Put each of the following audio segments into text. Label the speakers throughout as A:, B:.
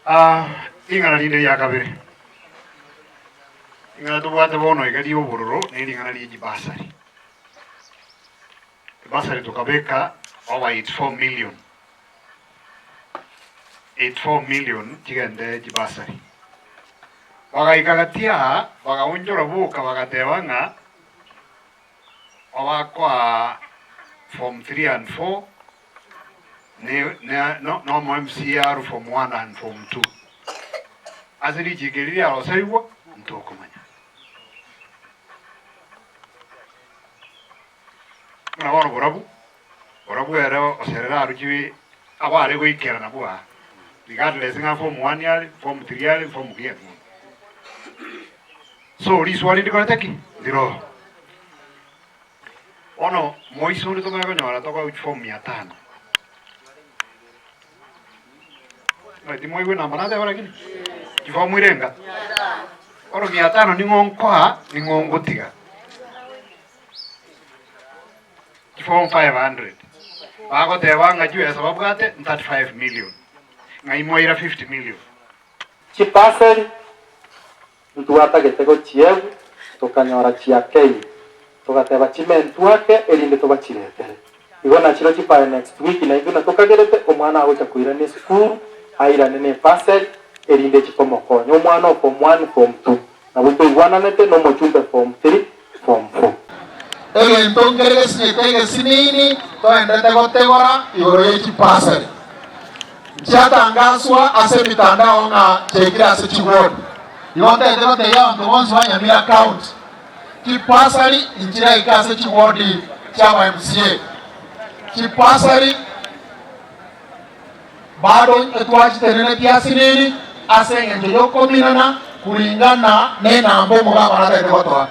A: Ring'ana rinde ria kabere, ring'ana tobwate bono iga ri'obororo ne ring'ana rie chibasari. Ebasari tokabeka over 84 million, 84 million chigende chibasari. Bagaika gati aa bagaonchora boka bagateba ng'a obakoa form 3 and 4 ne ne no nomo MCA arwe form 1 and form 2. Ase richiko eri riaroserigwa ntokomanya. Buna bono borabu, borabu ere oserere aruchiwe abare goikera nabwo aa, regardless ng'a form one are, form three are, form ki are. So riswali ndikorete ki? Ndiroo. Bono moiso onde tomanye konyora tokoegwa chiform mia tano. Omanyete mwaigwa enamba nateba lakini? Chiform irenga? Bono mia tano ning'o nkoa, ning'o ngotiga. Chiform 500. Bagoteba ng'a chibesa babwate 35 million. Ng'ai mwaira 50 million?
B: Chipaseri ntwatagete gochiegwa, tokanyora chiakeire, togateba chimentwe ake erinde tobachiretere. Igo nachiro chipae next week naintwe natokagerete omwana agocha koirana esukuru airane ne epaseri erinde echi komokonya. Omwana o form one, form two nabwo toigwananete na omochumbe form three, form four.
C: Egento nkere gesinyete egesinini toendete gotegora igoro ye chipaseri. Nchiatangaswa ase emitandao ng'a chiaikire ase chiward. Igo ntagete gotebia abanto bonsi ba Nyamira County, chipasari inchiraike ase chiward chia aba MCA. Chipasari bado etwachitenenetie asinini ase engencho yokominana kulingana nenamba omogabana atagete gotoa.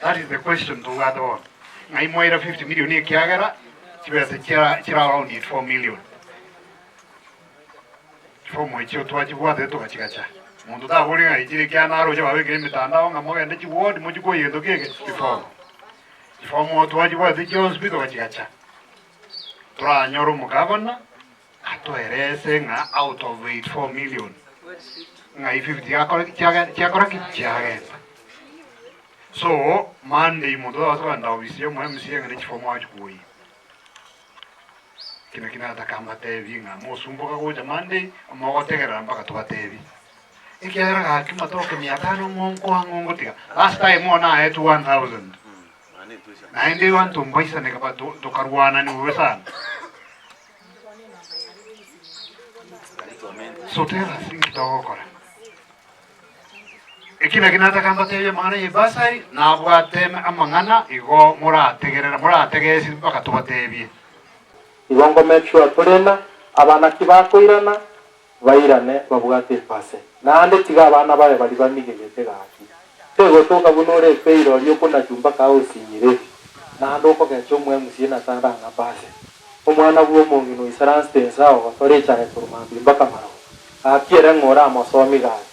A: That is the question tobwate bono. Ng'ai mwaira 50 million ekiagera chibesa chira chira around 84 million. Chifomu echio twachibwatete togachigacha. Monto taboria ng'a echire ekiagera naroche babekire emitandao ng'a mogende chiward mochie koyia egento ki eke? Chifomu. Chifomu twachibwatete chionsi pi togachigacha. Toranyore omogavana atoerese ng'a out of 84 million ng'ai 50 yakora ki chiaga chiakora ki? Chiagenda. So, Monday monto tabasa kogenda ofisi ya omo MCA ng'a ne chifomu agochi kwoyia. Eki naki nataka mbatebie ng'a mosumboka gocha Monday, mogotegerera mpaka tobatebie. Ekiagera gaki matoke mia tano ng'o nkoa ng'o ngotiga. Last time bono naetwe 1000. Naende abanto mbaisaneka ba to tokarwanani bobe sana. So tell us inki togokora. Eki naki nataka mbatebie amang'ana ye bursary, nabwate amang'ana igo morategerera morategesi mpaka tobatebie.
B: Igo ngo make sure tore na abana ki bakoirana bairane babwate epase. Naende tiga abana baye baria bamigegete gaki. Tegotoka buna ore epeira oria okonachwa mpaka aosinyire ebi, naende okogecha omwemusie na tanda ng'a pase. Omwana bw'omong'ina oisaransete inse agogotora echae korwa mambia mpaka marogoba. Gaki ere ng'o oramosomi gaki?